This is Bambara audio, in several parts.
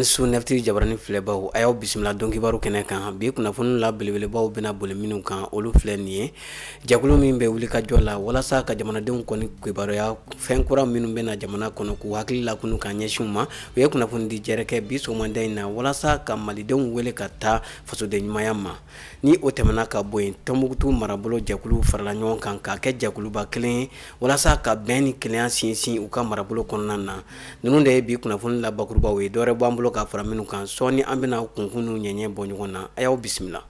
Su 9 TV jabarani filɛbaw, a y'aw bisimila donkibaru kɛnɛ kan. Bi kunnafoni la belebelebaw bɛna boli minnu kan, olu filɛ nin ye: jɛkulu min bɛ wuli ka jɔ la walasa ka jamanadenw kɔni kibaruya fɛn kura minnu bɛna jamana kɔnɔ, k'u hakili lakunu ka ɲɛsin u ma, u ye kunnafoni di jɛrɛ kɛ bi sɔgɔmada in na walasa ka malidenw wele ka taa fasoden ɲumanya ma. Ni o tɛmɛna ka bɔ yen, Tɔnbukutu marabolo jɛkulu farala ɲɔgɔn kan k'a kɛ jɛkuluba kelen ye walasa ka bɛn ni kelenya sinsin u ka marabolo kɔnɔna na. Ninnu de ye bi kunnafoni la bakurubaw ye. Dɔwɛrɛ b'an bolo ka fara minnu kan sɔɔni, an bɛna kunkun n'u ɲɛɲɛ bɔ ɲɔgɔn na. A y'aw bisimila.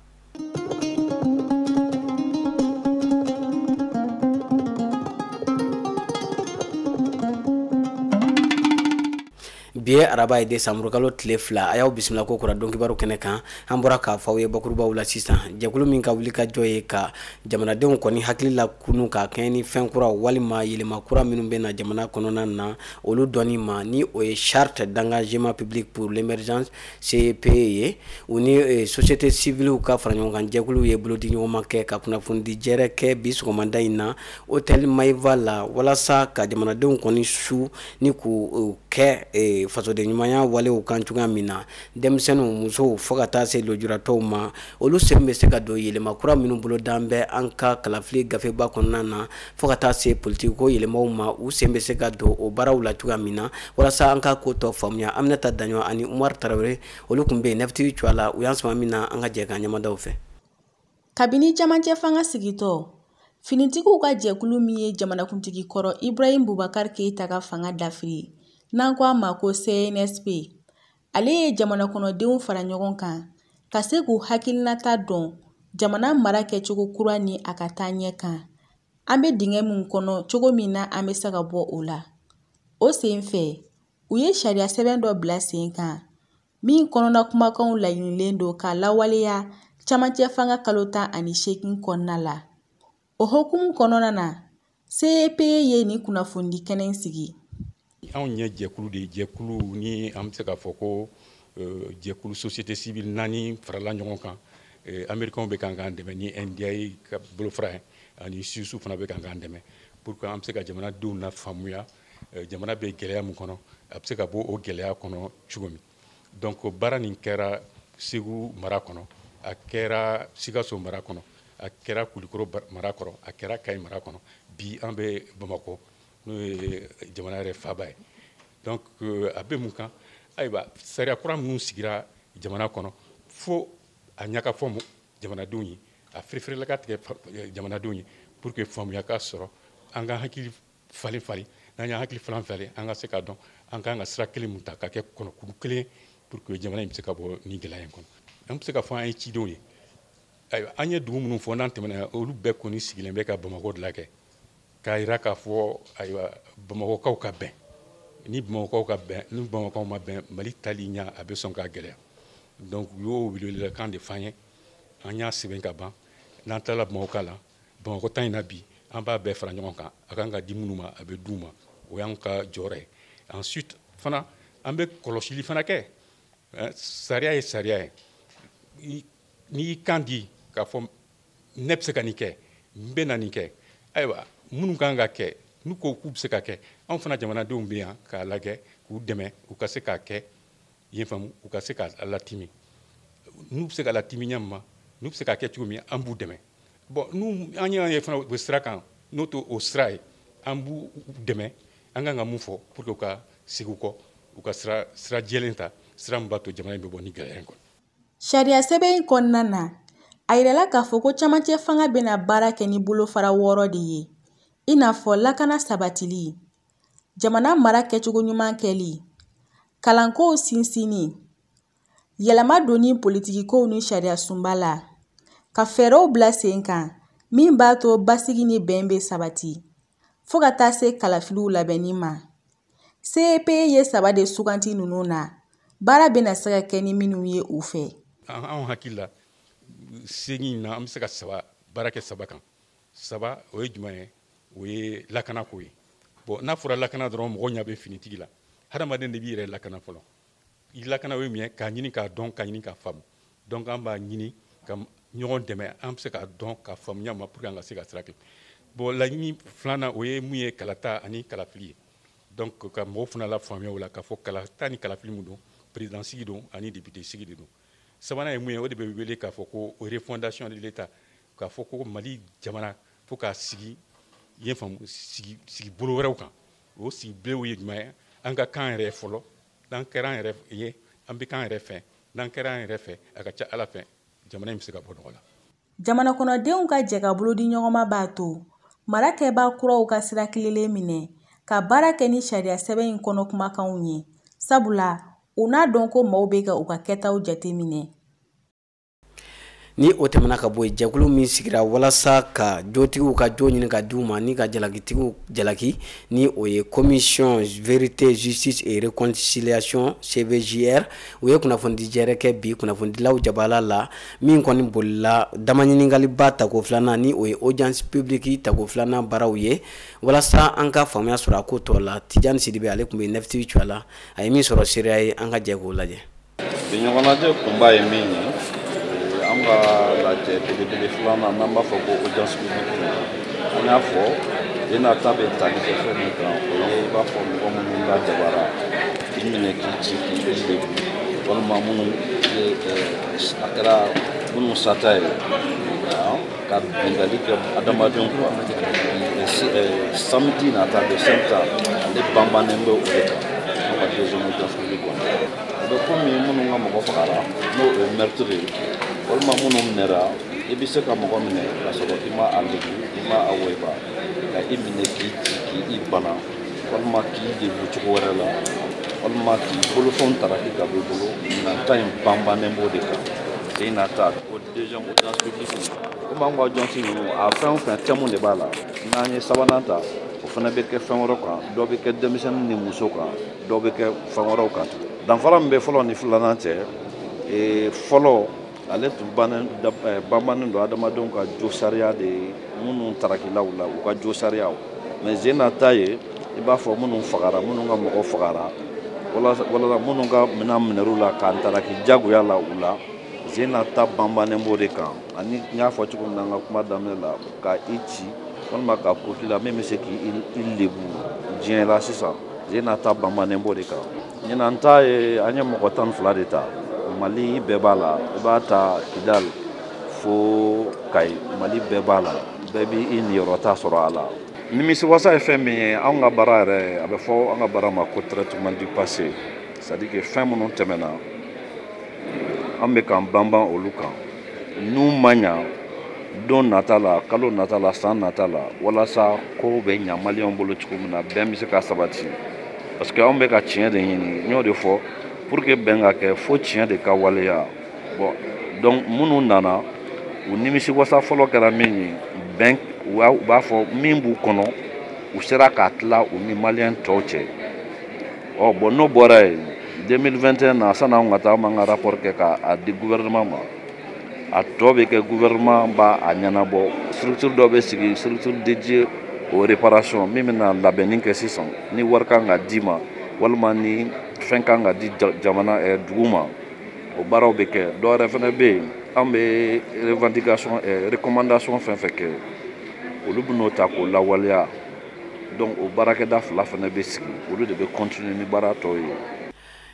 Bi ye araba ye, desanburukalo tile 2. A y'aw bisimila ko kura donkibaru kɛnɛ kan. An bɔra k'a fɔ aw ye bakurubaw la sisan, jɛkulu min ka wuli ka jɔ ye ka jamanadenw kɔni hakili la kunu ka kɛɲɛ ni fɛn kuraw walima yɛlɛma kura minnu bɛ na jamana kɔnɔna na, olu dɔnni ma, ni o ye Charte d'engagement public pour l'émergence, CEPE ye, u ni société civile ka fara ɲɔgɔn kan jɛkulu ye bolodi ɲɔgɔnma kɛ ka kunnafoni di jɛrɛ kɛ bi sɔgɔmada in na hôtel Maïva la, walasa ka jamanadenw kɔni su ni k'u kɛ fasoden ɲumanya walew kan cogoya min na, denmisɛnninw, musow, fo ka taa se lujuratɔw ma, olu sen bɛ se ka don yɛlɛma kura minnu bolo dan bɛ an ka kalafili gafeba kɔnɔna na, fo ka taa se politikiko yɛlɛmaw ma, u sen bɛ se ka don o baaraw la cogoya min na. Walasa an ka ko tɔ faamuya, Aminata Daɲɔ ani Umaru Tarawele, olu tun bɛ yen 9 TV cogoya la, u y'an sama min na, an ka jɛ k'an ɲɛmadaw fɛ. Kabini camancɛ fanga sigitɔ, finitigiw ka jɛkulu min ye jamanakuntigi kɔrɔ Ibrahim Bubakar Keyita ka fanga dafiri, n'an ko a ma ko CNSP, ale ye jamana kɔnɔdenw fara ɲɔgɔn kan ka se k'u hakilinata dɔn jamana mara kɛcogo kura ni a ka taa ɲɛ kan, an bɛ dingɛ min kɔnɔ cogo min na, an bɛ se ka bɔ o la. O sen fɛ, u ye sariya sɛbɛn dɔ bila sen kan min kɔnɔna kumakanw laɲinilen don k'a lawaleya camancɛ fanga kalo 18 kɔnɔna la. O hukumu kɔnɔna na, CEPE ye nin kunnafonidi kɛnɛ in sigi. Anw ye jɛkulu de ye, jɛkulu ni an bɛ se k'a fɔ ko jɛkulu société civile naani farala ɲɔgɔn kan. Américains bɛ kan k'an dɛmɛ ni NDI ka bolofara ye, ani Suisse fana bɛ kan k'an dɛmɛ pour que an bɛ se ka jamanadenw la faamuya jamana bɛ gɛlɛya min kɔnɔ, a bɛ se ka bɔ o gɛlɛya kɔnɔ cogo min. Donc baara nin kɛra Segu mara kɔnɔ, a kɛra Sikaso mara kɔnɔ, a kɛra Kulikoro mara kɔnɔ, a kɛra Kayi mara kɔnɔ. Bi an bɛ Bamakɔ, n'o ye jamana yɛrɛ faaba ye. Donc a bɛ mun kan? Ayiwa, sariya kura minnu sigira jamana kɔnɔ, fo a ɲɛ ka fɔ jamanadenw ye, a fereferela ka tigɛ jamanadenw ye pour que faamuya ka sɔrɔ, an ka hakili falen falen. N'an y'an hakili falen falen, an ka se k'a dɔn an kan ka sira kelen mun ta ka kɛ kɔnɔkuru kelen pour que jamana in bɛ se ka bɔ nin gɛlɛya in kɔnɔ. An bɛ se ka fɔ an ye cidenw ye. Ayiwa, an ye dugu minnu fɔ n'an tɛmɛna, olu bɛɛ kɔni sigilen bɛ ka Bamakɔ de lajɛ k'a jira k'a fɔ ayiwa, Bamakɔkaw ka bɛn. Ni Bamakɔkaw ka bɛn, ni Bamakɔkaw ma bɛn, Mali tali ɲɛ a bɛ sɔn k'a gɛlɛya. Donc u y'o welewelekan de f'an ye, an y'a sɛbɛn ka ban. N'an tilala Bamakɔ la, Bamakɔ ta in na bi, an b'a bɛɛ fara ɲɔgɔn kan, a kan ka di minnu ma, a bɛ d'u ma. O y'an ka jɔyɔrɔ ye. Ensuite fana, an bɛ kɔlɔsili fana kɛ. Sariya ye sariya ye. N'i y'i kan di k'a fɔ ne bɛ se ka nin kɛ, n bɛ na nin kɛ, ayiwa, minnu kan ka kɛ, n'u ko k'u bɛ se ka kɛ, anw fana jamanadenw bɛ yan k'a lajɛ k'u dɛmɛ u ka se k'a kɛ yen faamu, u ka se k'a latimi. N'u bɛ se ka latimi ɲɛ min ma, n'u bɛ se k'a kɛ cogo min, an b'u dɛmɛ. Bon, n'u an y'a ye fana u bɛ sira kan, n'o to o sira ye, an b'u dɛmɛ. An kan ka mun fɔ pour que u ka segin u kɔ, u ka sira sira jɛlen ta, sira min b'a to jamana in bɛ bɔ ni gɛlɛya in kɔnɔ. Sariya sɛbɛn in kɔnɔna na, a yirala k'a fɔ ko camancɛ fanga bɛna baara kɛ ni bolofara 6 de ye, i n'a fɔ lakana sabatili, jamana mara kɛcogo ɲuman kɛli, kalankow sinsinni, yɛlɛma donni politikikow ni sariya sunba la, ka fɛɛrɛw bila sen kan min b'a to basigi ni bɛn bɛ sabati, fo ka taa se kalafiliw labɛnni ma. CEPE ye saba de suganti ninnu na, baara bɛna se ka kɛ ni minnu ye u fɛ. Anw hakili la, segin na, an bɛ se ka saba baara kɛ saba kan. Saba o ye jumɛn ye? O ye lakanako ye. Bon, n'a fɔra lakana dɔrɔn, mɔgɔ ɲɛ bɛ finitigi la. Hadamaden de b'i yɛrɛ lakana fɔlɔ. I lakana o ye mun ye? K'a ɲini k'a dɔn, k'a ɲini k'a faamu. Donc an b'a ɲini ka ɲɔgɔn dɛmɛ, an bɛ se k'a dɔn k'a faamuya ma pour que an ka se ka sira kɛ. Bon, laɲini filanan, o ye mun ye? Kalata ani kalafili ye. Donc ka mɔgɔw fana la faamuya o la k'a fɔ kalata ni kalafili mun don. Président sigi don ani député sigi de don. Sabanan ye mun ye? O de bɛ wele k'a fɔ ko refondation de l'État, k'a fɔ ko Mali jamana fo k'a sigi, i ye faamu, sigi bolo wɛrɛw kan. O sigiberew ye jumɛn ye? An ka kan yɛrɛ fɔlɔ. N'an kɛra an yɛrɛ ye, an bɛ k'an yɛrɛ fɛ. N'an kɛra an yɛrɛ fɛ, a ka ca Ala fɛ, jamana in bɛ se ka bɔ nɔgɔ la. Jamana kɔnɔdenw ka jɛ ka bolodi ɲɔgɔnma b'a to mara kɛbaa kuraw ka sira tilelen minɛ ka baara kɛ ni sariya sɛbɛn in kɔnɔ kumakanw ye, sabula u n'a dɔn ko maaw bɛ ka u ka kɛtaw jateminɛ. Ni o tɛmɛna ka bɔ yen, jɛkulu min sigira walasa ka jotigiw ka jo ɲini ka di u ma ni ka jalakitigiw jalaki, ni o ye Commission Vérité, Justice et Réconciliation, CVJR, u ye kunnafonidi jɛrɛ kɛ bi kunnafonidilaw jabala la, min kɔni bolila dama ɲininkaliba tako filanan, ni o ye audience publique tako filanan baaraw ye, walasa an ka faamuya sɔrɔ a ko tɔ la. Tijani Sidibe, ale tun bɛ Nef TV cogoya la, a ye min sɔrɔ seereya ye, an ka jɛ k'o lajɛ. Bi ɲɔgɔnnajɛ kunba ye min ye, an ka lajɛ belebele filanan n'an b'a fɔ ko audience publique, an y'a fɔ den n'a ta bɛ tali kɛ fɛn min kan, o ye i b'a fɔ mɔgɔ minnu lajabara k'i minɛ k'i ci k'i lebu, walima minnu ye a kɛra minnu sata ye ka bingali kɛ adamadenw kan. Samedi nata, le 5, ale banbannen bɛ o de kan, an ka deuxième audience publique kɔnɔ. O bɛ komi minnu ka mɔgɔ fagara, n'o ye meurtre ye, walima minnu minɛra. I bɛ se ka mɔgɔ minɛ ka sɔrɔ i ma a lebu, i ma a wɔyiba, ka i minɛ k'i ci k'i bana, walima k'i lebu cogo wɛrɛ la, walima k'i bolofɛnw taraki ka bɔ i bolo. Ɲinan ta in banbannen b'o de kan. Sen na ta o deuxième audience publique, komi an ka audience ninnu, a fɛn o fɛn, thème de b'a la. N'an ye sabanan ta, o fana bɛ kɛ fɛn wɛrɛ kan, dɔ bɛ kɛ denmisɛnnin ni muso kan, dɔ bɛ kɛ fɛn wɛrɛw kan. Danfara min bɛ fɔlɔ ni filanan cɛ, fɔlɔ ale tun banbannen don adamadenw ka jo sariya de ye, minnu tarakilaw la u ka jo sariyaw. Mais zen na ta ye i b'a fɔ minnu fagara, minnu ka mɔgɔ fagara, walasa minnu ka minɛn minɛr'u la k'an taraki jagoya la u la, zen na ta banbannen b'o de kan. Ani n y'a fɔ cogo min na an ka kuma daminɛ la, ka i ci walima ka ko k'i la min bɛ se k'i lebu diɲɛ la sisan, zen na ta banbannen b'o de kan. Ɲinan ta ye, an ye mɔgɔ 12 de ta. Mali bɛɛ b'a la, i b'a ta Kidal fo Kayi, Mali bɛɛ b'a la, bɛɛ b'i niyɔrɔ ta sɔrɔ a la. Nimisiwasa ye fɛn min ye, anw ka baara yɛrɛ, a bɛ fɔ an ka baara ma ko traitement du passé, c'est à dire que fɛn minnu tɛmɛna, an bɛ k'an banban olu kan n'u ma ɲa don nata la, kalo nata la, san nata la, walasa kow bɛ ɲa maliyɛnw bolo cogo min na, bɛn bɛ se ka sabati, parce que anw bɛ ka tiɲɛ de ɲini. N y'o de fɔ, pour que bɛn ka kɛ, fo tiɲɛ de ka waleya. Bon, donc minnu nana, u nimisi wasa fɔlɔ kɛra min ye, bɛn, u b'a fɔ min b'u kɔnɔ, u sera k'a tila u ni maliyɛn tɔw cɛ. Ɔ bon, n'o bɔra yen, 2021 na, sanni anw ka taa, an b'an ka rapport kɛ k'a di gouvernement ma. A tɔ bɛ kɛ, gouvernement b'a a ɲɛnabɔ. Structure dɔ bɛ sigi, structure dédiée aux réparations, min bɛna labɛnni kɛ sisan ni wari kan ka d'i ma, walima ni fɛn kan ka di jamana dugu ma, o baaraw bɛ kɛ. Dɔwɛrɛ fana bɛ yen, an bɛ revendication, recommandation fɛn fɛn kɛ, olu bɛ n'o ta k'o lawaleya. Donc o baarakɛda fila fana bɛ sigi, olu de bɛ continuer ni baara tɔw ye.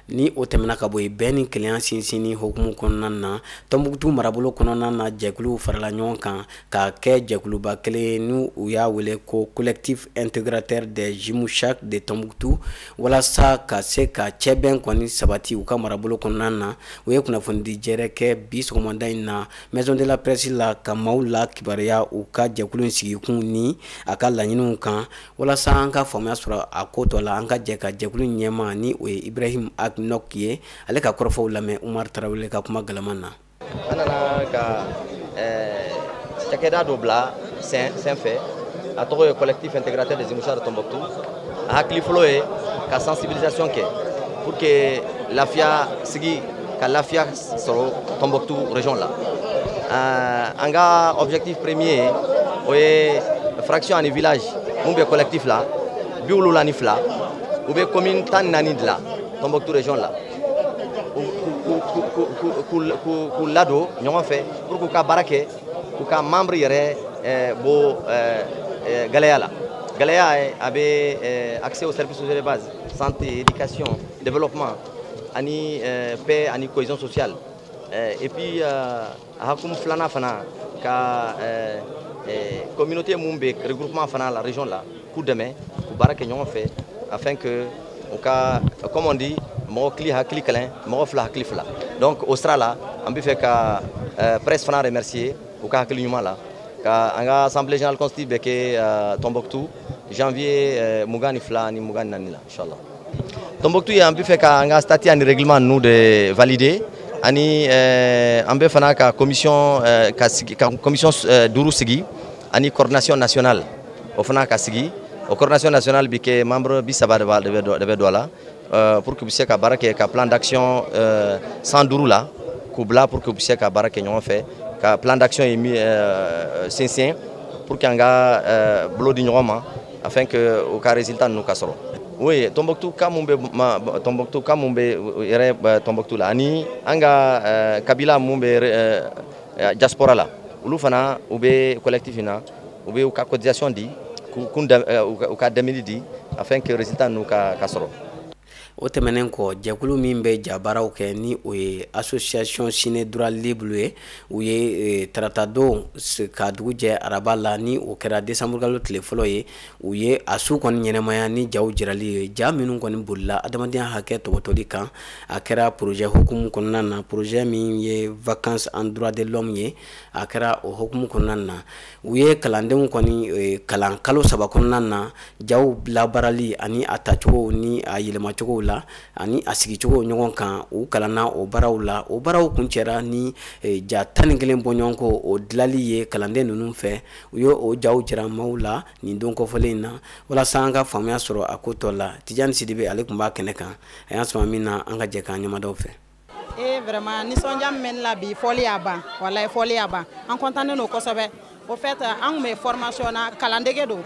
Ni o tɛmɛna ka bɔ yen, bɛn ni kelenya sinsinni hukumu kɔnɔna na, Tɔnbukutu marabolo kɔnɔna na, jɛkuluw farala ɲɔgɔn kan ka kɛ jɛkuluba kelen, n'u u y'a wele ko Collectif Intégrateur des Imushak de Tombouctou, walasa ka se ka cɛbɛn kɔni sabati u ka marabolo kɔnɔna na. U ye kunnafonidi jɛrɛ kɛ bi sɔgɔmada in na Maison de la Presse la, ka maaw la kibaruya u ka jɛkulu in sigikun ni a ka laɲiniw kan. Walasa an ka faamuya sɔrɔ a ko tɔ la, an ka jɛ ka jɛkulu ɲɛmaa, ni o ye Ibrahim Agnok ye, ale ka kɔrɔfɔw lamɛn Umar Tarawele ka kuma galama na. An nana ka cakɛda dɔ bila sen fɛ, a tɔgɔ ye Collectif Intégrateur des Imushak de Tombouctou. A hakili fɔlɔ ye ka sensibilisation kɛ pour que lafiya sigi ka lafiya sɔrɔ Tombouctou région la. An ka objectif premier, o ye fraction ani village mun bɛ collectif la, 72, u bɛ commune 14 de la Tombouctou région la, k'u ladon ɲɔgɔn fɛ pour k'u ka baara kɛ, k'u ka membre yɛrɛ bɔ gɛlɛya la. Gɛlɛya a bɛ accès aux services sociaux de base, santé, éducation, développement. ani paix ani cohésion sociale. Et puis a hukumu filanan fana ka communauté mun bɛ regroupement fana la région la k'u dɛmɛ k'u baara kɛ ɲɔgɔn fɛ afin que u ka, comme on dit, mɔgɔ kili hakili kelen, mɔgɔ fila hakili fila. Donc o sira la an bɛ fɛ ka presse fana remercier u ka hakili ɲuman la ka an ka assemblée générale constitutive bɛ kɛ Tombouctou janvier 22 ani 24 la, inchallah. Tombouctou ye an bɛ fɛ ka an ka statut ani règlement ninnu de valider ani an bɛ fana ka commission ka sigi, ka commission 5 sigi ani coordination nationale o fana ka sigi. O coordination nationale bi kɛ membre 30 de bɛ don a la pour que u bɛ se ka baara kɛ ka plan d'action 105 la k'u bila pour que u bɛ se ka baara kɛ ɲɔgɔn fɛ ka plan d'action ye min sinsin pour que an ka bolo di ɲɔgɔn ma afin que u ka résultat ninnu ka sɔrɔ. Oui, Tombouctou ka mun bɛ Tombouctou ka mun bɛ yɛrɛ Tombouctou la ani an ka kabila mun bɛ diaspora la, olu fana u bɛ collectif in na, u bɛ u ka cotisation di, u ka dɛmɛli di afin que résultat ninnu ka sɔrɔ. O tɛmɛnen kɔ, jɛkulu min bɛ jabaaraw kɛ ni o ye association Ciné Droit Libre ye, u ye taratadon ka dugu jɛ araba la, ni o kɛra décembre kalo tile fɔlɔ ye, u ye a su kɔni ɲɛnɛmaya ni jaw jirali ye, ja minnu kɔni bolila adamadenya hakɛ tɔbɔtɔli kan. A kɛra projet hukumu kɔnɔna na, projet min ye vacances en droit de l'homme ye, a kɛra o hukumu kɔnɔna na. U ye kalandenw kɔni kalan kalo 3 kɔnɔna na jaw labaarali ani a tacogo ni a yɛlɛmacogo la ani a sigicogo ɲɔgɔn kan. U kalanna o baaraw la, o baaraw kuncɛra ni ja 11 bɔɲɔgɔnko o dilali ye kalanden ninnu fɛ. U ye o jaw jira maaw la nin don kɔfɔlen in na walasa an ka faamuya sɔrɔ a ko tɔ la. Tijani Sidibe ale tun b'a kɛnɛ kan, a y'an sɔn min na an ka jɛ k'an ɲɛmadaw fɛ. Vraiment nisɔndiya min bɛ ne la bi, fɔli y'a ban, walayi fɔli y'a ban, an kɔntannen don kosɛbɛ. Au fait an tun bɛ formation na, kalandege don,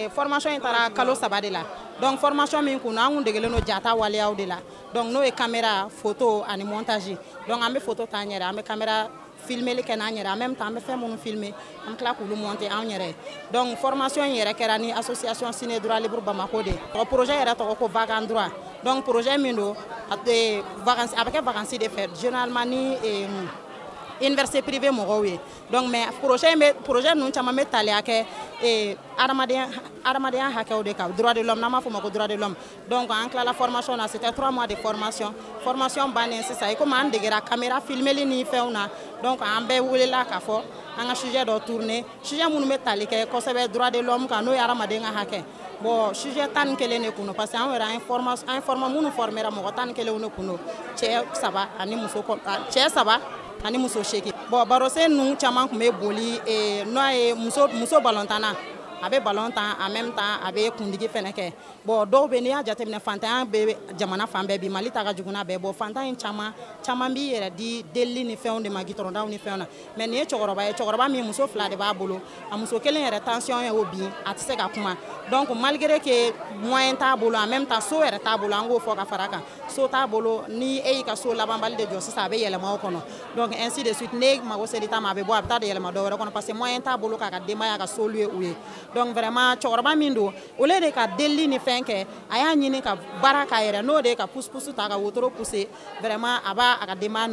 formation in taara kalo 3 de la. Donc formation min kun an kun degelen don jata waleyaw de la, donc n'o ye caméra, photo ani montage. Donc an bɛ photo ta an yɛrɛ, an bɛ caméra filmeli kɛ n'an yɛrɛ, en même temps an bɛ fɛn minnu filmer an bɛ tila k'olu monter an yɛrɛ. Donc formation in yɛrɛ kɛra ni association Ciné Droit Libre Bamako de ye. Projet yɛrɛ tɔgɔ ko Vacances Droit. Donc projet min don, a bɛ kɛ vacances de fɛ généralement ni université privée mɔgɔw ye. Donc mais projet in bɛ, projet ninnu caman bɛ taliya kɛ adamadenya hakɛw de kan, droit de l'homme, n'an b'a fɔ o ma ko droit de l'homme. Donc an tilala formation na, c'était 3 mois de formation. Formation bannen sisan, i komi an degera caméra filmeli ni fɛnw na, donc an bɛɛ welela k'a fɔ an ka sujet dɔ tourner, sujet minnu bɛ tali kɛ kosɛbɛ droit de l'homme kan, n'o ye hadamaden ka hakɛ. Bon sujet 11 de kun don, parce que an yɛrɛ an ye forma minnu formera mɔgɔ 11 de kun don, cɛ 3 ani muso cɛ 3 ani muso 8. Bon barosen ninnu caman tun bɛ boli n'o ye muso balontanna, a bɛ ballon tan en même temps a bɛ kundigi fɛnɛ kɛ. Bon dɔw bɛ, n'i y'a jateminɛ fantanya bɛ jamana fan bɛɛ bi, Mali ta ka jugu n'a bɛɛ. Bon fantan in caman b'i yɛrɛ di delili ni fɛnw de ma, gitɔrɔndaw ni fɛnw na. Mais nin ye cɛkɔrɔba ye, cɛkɔrɔba min muso 2 de b'a bolo, a muso kelen yɛrɛ tension ye o bin, a tɛ se ka kuma. Donc malgré que moyen t'a bolo, en même temps so yɛrɛ t'a bolo, an k'o fɔ ka fara kan, so t'a bolo, ni e y'i ka so labanbali de jɔ sisan a bɛ yɛlɛma o kɔnɔ. Donc ainsi de suite, n'e mago ser'i ta ma a bɛ bɔ a bɛ taa de yɛlɛma dɔ wɛrɛ kɔnɔ, parce que moyen t'a bolo k'a ka denbaya ka so louer u ye. Donc vraiment cɛkɔrɔba min don, au lieu de ka delili ni fɛn kɛ, a y'a ɲini ka baara k'a yɛrɛ, n'o de ye ka pousse-pousse ta ka wotoro pousser. Vraiment a b'a a ka denbaya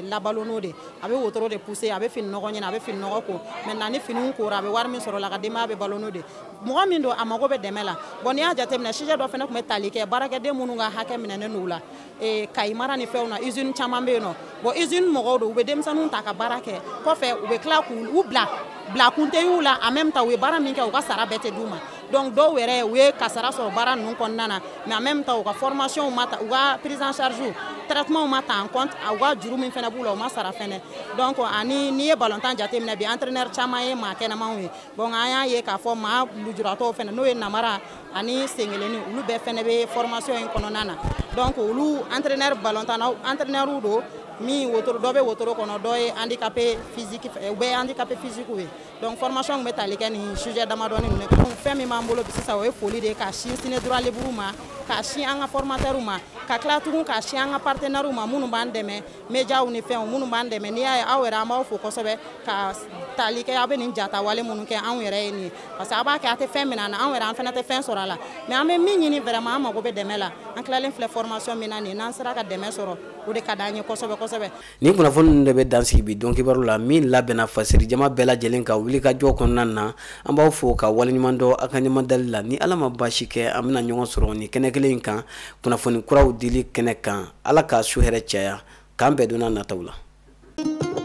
labalo n'o de, a bɛ wotoro de pousser, a bɛ fini nɔgɔ ɲini, a bɛ fini nɔgɔ ko. Maintenant ni finiw kora, a bɛ wari min sɔrɔ la, a ka denbaya bɛ balo n'o de. Mɔgɔ min don a mago bɛ dɛmɛ la. Bon n'i y'a jateminɛ sujet dɔ fana tun bɛ tali kɛ baarakɛden minnu ka hakɛ minɛnen don u la, Kayi mara ni fɛnw na, usine caman bɛ yen nɔ. Bon usine mɔgɔw don, u bɛ denmisɛnninw ta ka baara kɛ, kɔfɛ u bɛ tila k'u bila bilakun tɛ y'u la, en même temps u ye baara min kɛ u ka sara bɛɛ tɛ d'u ma. Donc dɔw yɛrɛ u ye kasara sɔrɔ baara ninnu kɔnɔna na, mais en même temps u ka formation ma ta, u ka prise en charge traitement ma ta en compte, u ka juru min fana b'u la u ma sara fɛnɛ. Donc ani n'i ye ballontan jateminɛ bi, entraîneur caman ye maa kɛnɛmanw ye. Bon an y'a ye k'a fɔ maa lujuratɔw fɛnɛ, n'o ye namara ani senkelenni, olu bɛɛ fɛnɛ bɛ formation in kɔnɔna na. Donc olu entraîneur ballontannaw, entraîneur don, Min wotoro, dɔ bɛ wotoro kɔnɔ, dɔ ye handicapé physique, u bɛɛ ye handicapé physique ye. Donc formation tun bɛ tali kɛ nin sujet damadɔni ninnu kan. Fɛn min b'an bolo bi sisan, o ye foli de ye ka sinsin droit libre ma, ka sin an ka formateur ma, ka tila tugun ka sin an ka partenaire ma minnu b'an dɛmɛ, médiaw ni fɛnw minnu b'an dɛmɛ. N'i y'a ye aw yɛrɛ, an b'aw fo kosɛbɛ ka tali kɛ aw bɛ nin jata wale minnu kɛ anw yɛrɛ ye nin ye, parce que a b'a kɛ, a tɛ fɛn minɛ an na, anw yɛrɛ an fana tɛ fɛn sɔrɔ a la. Mais an bɛ min ɲini vraiment, an mago bɛ dɛmɛ la. An tilalen filɛ formation min na nin, n'an sera ka dɛmɛ sɔrɔ, o de ka d'an ye kosɛbɛ kosɛbɛ. Nin kunnafoni ninnu de bɛ dan sigi bi don kibaru la min labɛnna fasiri jama bɛɛ lajɛlen ka wuli ka jɔ kɔnɔna na. An b'aw fo ka waleɲuman dɔn aw ka ɲɛmadali la. Ni Ala ma baasi kɛ, an bɛna ɲɔgɔn sɔrɔ nin kɛnɛ kelen in kan, kunnafoni kuraw dili kɛnɛ kan. Ala k'a su hɛrɛ caya, k'an bɛn donna nataw la.